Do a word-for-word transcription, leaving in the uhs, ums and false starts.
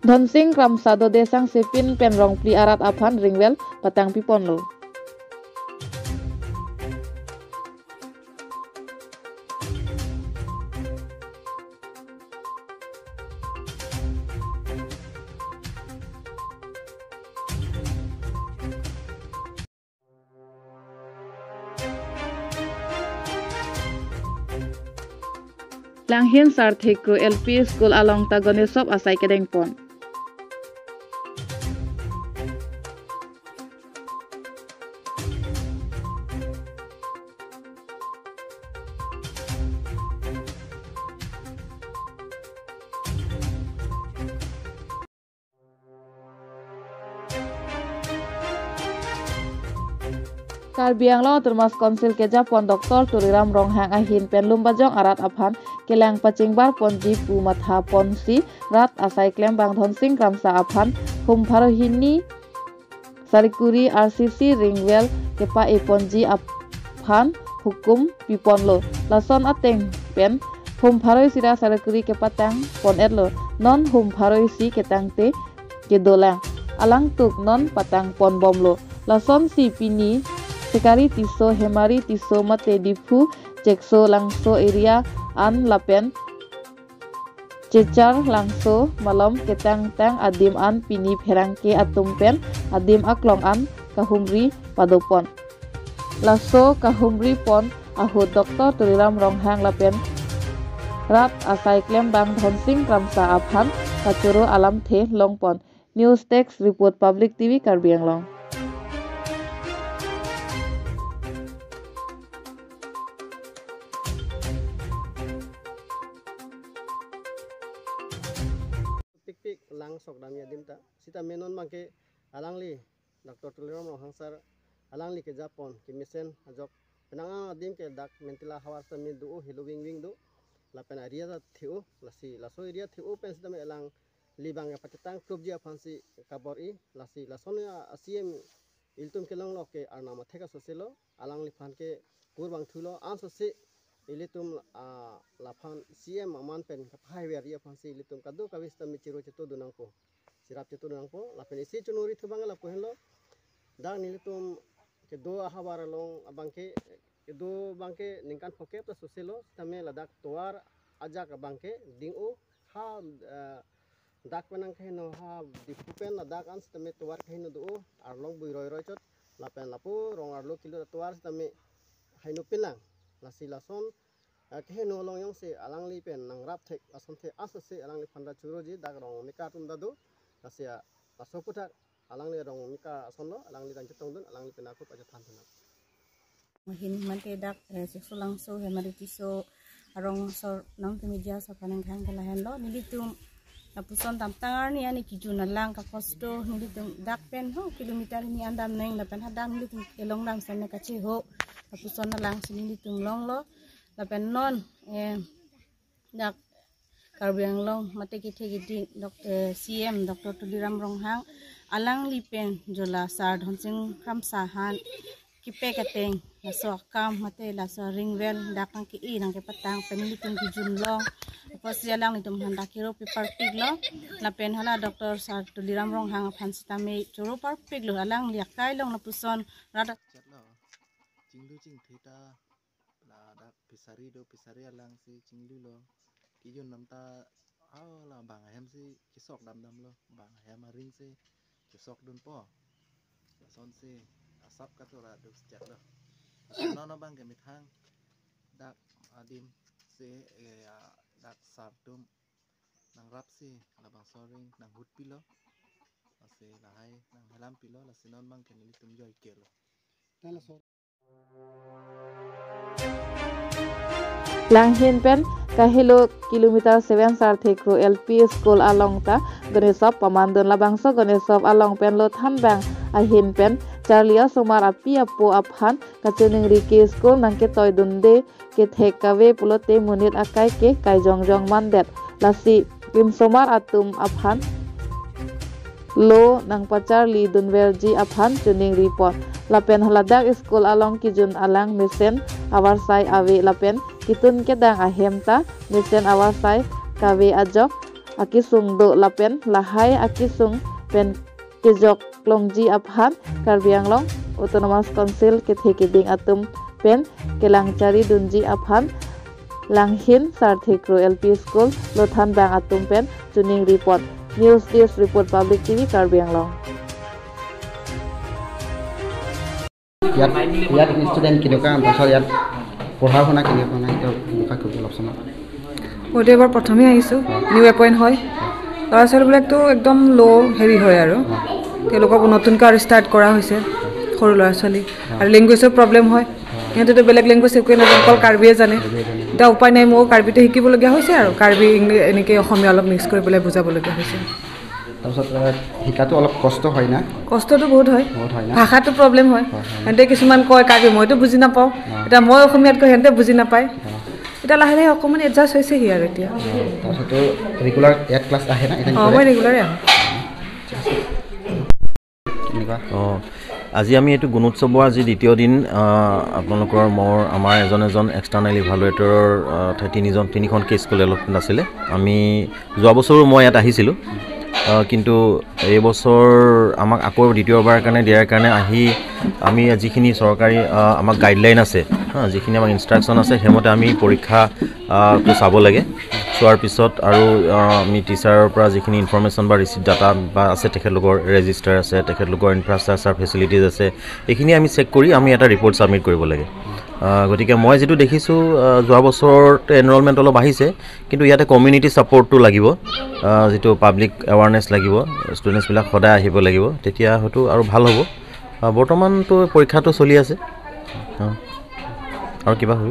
Dhonsing Kramsa Dode Sangsepin pen Rongpli arat aphan ringwell patang piponlo. Langhin Sarthekro L P School along ta Ganesop asai kedengpon. Karbi Anglong Autonomous Council kejapon Doctor Tuliram Ronghang ahin pen Lumbajong arat aphan kelang pachingbar ponji pu matha ponsi rat asai klembang Dhonsing Kramsa aphan hum pharo hini sarikuri R C C ringwell kepa-e ponji aphan hukum piponlo. Lason ateng pen hum pharo isi ra sarikuri kepatang pon-etlo. Non hum pharo isi ketangte kedolang. Alangtuk non patang ponbomlo. Lasonsi pini Sekari Tisso, Hemari Tisso mate Diphu, Chekso Langso area an lapen Chechar Langso malom ketangtang adim an pini pherangke atum pen adim aklong an kahumri padopon. Laso kahumri pon ahut Doctor Tuliram Ronghang lapen rat asai klembang Dhonsing Kramsa aphan kachoro alamthe longpon. News Desk Report, Public T V Karbi Anglong. Pikpik lang sok dam ya dim ta. Sitame non abangke alangli Doctor Tuliram Ronghang sir alangli kejapon kemesen ajok penang adim ke dak Mentila havar sitame do-o, helo wing wing do. Lapen area ta the-o, lasi laso area the-o pen sitame alangli abang ya pachetang klubji aphansi kabor-i, lasi lason ya C M ilitum kelong lo ke arnam athek asoselo, alangliphan ke kur bang thulo, ansose ilitum, ah, laphan C M aman pen kaphai ver-i aphansi ilitum kadokave sitame chiro cheto do nangpo. Chirap cheto do nangpo, lapen isi chonori thu abang lapu henlo. Dak nelitum kedo ahavar along abangke, kedo abangke ningkan phokep ta soselo, sitame ladak tovar ajak abangke ding-o ha, eh, dak penang kaheno ha Diphu pen ladak an sitame tovar kaheno do-o, arlong bui roi roi chot, lapen lapu rong arlo kilo tovar sitame heno pinlang, lasi lason, eh, kaheno along jongsi alangli pen nangrap thek asonthek asose alangliphan ta choroji dak rong meka atum ta do, lasi, ah, laso aputhak alangli rong meka asonlo, alangli dang chetongdun, alangli pen ako pachethan thunang. Mahin mate dak, eh, Chekso Langso, Hemari Tisso arong asor nangtum media asor aphan nangkehang ke lahenlo, nelitum lapuson damtang arni ani kijun alang kakosto, nelitum dak pen ho kilometer hini an damnang, lapen hadak nelitum kelong dam sitame kacheho, lapuson alangsi nelitum longlo, lapen non, eh, dak Karbi Anglong mate kethe kedi Dok-, eh, C M Doctor Tuliram Ronghang alangli pen jo la sar Dhonsing Kramsa aphan kepek ateng laso akam mate laso ringwell dak nangke-e nangkepatang pen nelitum kijun long. Apotsi alanglitum aphan dak kiro pi parpiklo. Lapen hala Doctor sar Tuliram Ronghang aphan sitame choro parpiklo, alangli akai along lapuson rat chatlo. Chinglu chingthe ta ladak fishery do, fishery alangsi chinglulo. Kijun dam ta, ah, la bang ahem si chesok damdamlo, bang ahem aring si chesok dunpo. Lasonsi asap katura do sejatlo. Lapen non abangke methang dak adim si, eh, ah, dak sar atum nangrapsi labangso aring nanghut pilo. Lasi lahai nanghelam pilo, lasi non abangke nelitum joi kelo. Langhin pen kahelo kilometer seven Sarthekro L P School along ta Ganesop pamandun, labangso Ganesop along pen lo thanbang ahin pen charli asomar api apo aphan kachiningri ke school nangketoi dunde kethek kave pulote monit akai ke kai jongjong mandet. Lasi limsomar atum aphan lo nangpacharli dunverji aphan chiningripon. Lapen haladak school along kijun alang mesen avarsai ave lapen kitun kedang ahem ta mesen avarsai kave ajok akesung do lapen lahai akesung pen kejok longji aphan Karbi Anglong Autonomous Council kethe keding atum pen kelang chari dunji aphan Langhin Sarthe Kro L P School lothan bang atum pen choningri pon. News Desk Report, Public T V Karbi Anglong. ইয়াত ইয়াত ষ্টুডেণ্ট কেনেকুৱা, তাৰপিছত ইয়াত পঢ়া শুনা কেনেকুৱা নাই, তেওঁ এনেকুৱা কৰিব অলপ চলপ। মইতো এবাৰ প্ৰথমেই আহিছোঁ, নিউ এপইণ্ট হয়। ল'ৰা ছোৱালীবিলাকতো একদম ল' হেৰি হয় আৰু তেওঁলোকক নতুনকৈ আৰু ষ্টাৰ্ট কৰা হৈছে, সৰু ল'ৰা ছোৱালী। আৰু লেংগুৱেজৰ প্ৰব্লেম হয়, সিহঁতেতো বেলেগ লেংগুৱেজ একোৱে নাজানে, অকল কাৰ্বিয়ে জানে। এতিয়া উপায় নাই, ময়ো কাৰ্বিতে শিকিবলগীয়া হৈছে আৰু কাৰ্বি ইংলিছ এনেকৈ অসমীয়া অলপ মিক্স কৰি পেলাই বুজাবলগীয়া হৈছে। তাৰপিছত আহ, শিকাটো অলপ কষ্ট হয় না? কষ্টটো বহুত হয়, বহুত হয় না? ভাষাটো প্ৰব্লেম হয়। হয়, হয়। সিহঁতে কিছুমান কয় কাৰ্বি, মইতো বুজি নাপাওঁ। এতিয়া মই অসমীয়াত কওঁ, সিহঁতে বুজি নাপায়। অ, এতিয়া লাহে লাহে অকণমান এডজাষ্ট হৈছেহি আৰু এতিয়া। অ, তাৰপিছতো ৰেগুলাৰ ইয়াত ক্লাছ আহে না? এটেণ্ড অ, কৰে? মই ৰেগুলাৰে আহোঁ। এনেকুৱা। অ, আজি আমি এইটো গুণোৎসৱৰ আজি দ্বিতীয় দিন। আহ, আপোনালোকৰ মোৰ আমাৰ এজন এজন এক্সটাৰ্নেল ইভালুৱেটৰৰ আহ, ঠাই তিনিজন তিনিখনকৈ স্কুল ডেভেলপমেণ্ট আছিলে। আমি যোৱা বছৰো মই ইয়াত আহিছিলোঁ, আহ, কিন্তু এইবছৰ আমাক আকৌ দ্বিতীয়বাৰ কাৰণে দিয়াৰ কাৰণে আহি আমি যিখিনি চৰকাৰী আহ, আমাক গাইডলাইন আছে, হা, যিখিনি আমাক ইনষ্ট্ৰাকশ্যন আছে, সেইমতে আমি পৰীক্ষা আহ, টো চাব লাগে। চোৱাৰ পিছত আৰু আহ, আমি টিচাৰৰ পৰা যিখিনি ইনফৰমেশ্যন বা ৰিচিট ডাটা বা আছে, তেখেতলোকৰ ৰেজিষ্টাৰ আছে, তেখেতলোকৰ ইনফ্ৰাষ্ট্ৰাকচাৰ ফেচিলিটিজ আছে, এইখিনি আমি চেক কৰি আমি এটা ৰিপৰ্ট ছাবমিট কৰিব লাগে। আহ, গতিকে মই যিটো দেখিছোঁ, আহ, যোৱা বছৰতে এনৰলমেণ্ট অলপ আহিছে, কিন্তু ইয়াতে কমিউনিটি ছাপৰ্টটো লাগিব, আহ, যিটো পাব্লিক এৱাৰনেছ লাগিব, ষ্টুডেণ্টছবিলাক সদায় আহিব লাগিব, তেতিয়া হয়তো আৰু ভাল হ'ব। আহ, বৰ্তমানতো পৰীক্ষাটো চলি আছে। আহ, আৰু কিবা হ'ব?